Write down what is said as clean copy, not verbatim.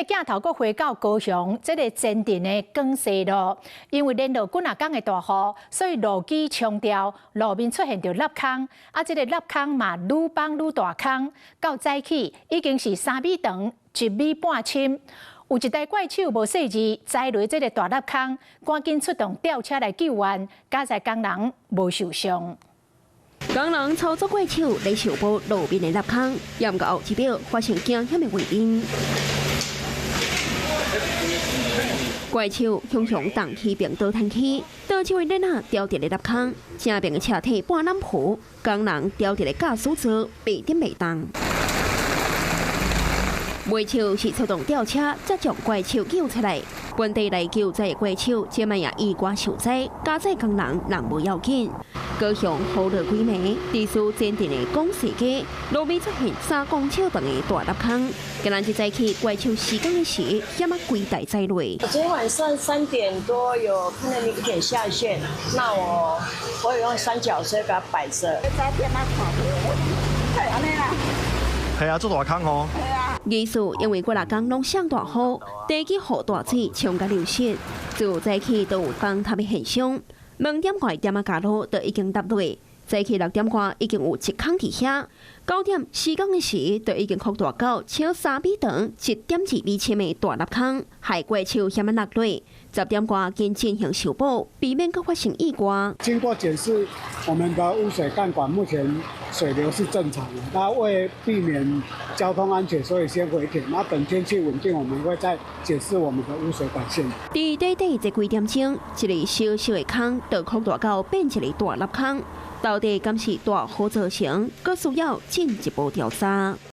這個鏡頭閣回到高雄，這个前鎮的廣西路，因為連落幾若工的大雨，所以路基沖掉，路面出現著凹空，啊，這个凹空嘛愈放愈大空，到早起已經是3米長、1米半深。有一台怪手無細膩，栽落這个大凹空，趕緊出動吊車來救援，佳哉工人無受傷。工人操作怪手來修補路面的凹空，也毋過後一秒發生驚險的畫面。怪手雄雄動起並倒彈起，倒手的鏈仔吊佇咧凹空，正面的車體半攬浮，工人吊佇咧駕駛座袂點袂動。尾手是出動吊車，才將怪手救出來。本地來救災的怪手，這擺也意外受災，佳哉工人人無要緊。高雄雨落幾暝，地處前鎮的廣西街路面出現3公尺長的大凹空。今仔日早起怪手施工的時，險仔規台栽落。昨天晚上3點多有看到一點下陷，那我有用三角錐給它擺著。係啊，足大空吼。疑似因為幾若工攏落大雨，地基雨大水沖甲流失，自早起都有崩塌的現象。2點外店仔街路就已經塌落，早起6點外已經有一空佇遐。9點施工的時，就已經擴大到超3米長、1.2米深的大凹空，害怪手險仔落落。10點外緊進行修補，避免閣發生意外。經過檢視，我們的污水幹管目前水流是正常的。那為避免交通安全，所以先回填。那等天氣穩定，我們會再檢視我們的污水管線。佇短短這幾點鐘，一个小小的空就擴大到變一个大凹空，到底敢是大雨造成？閣需要進一步調查。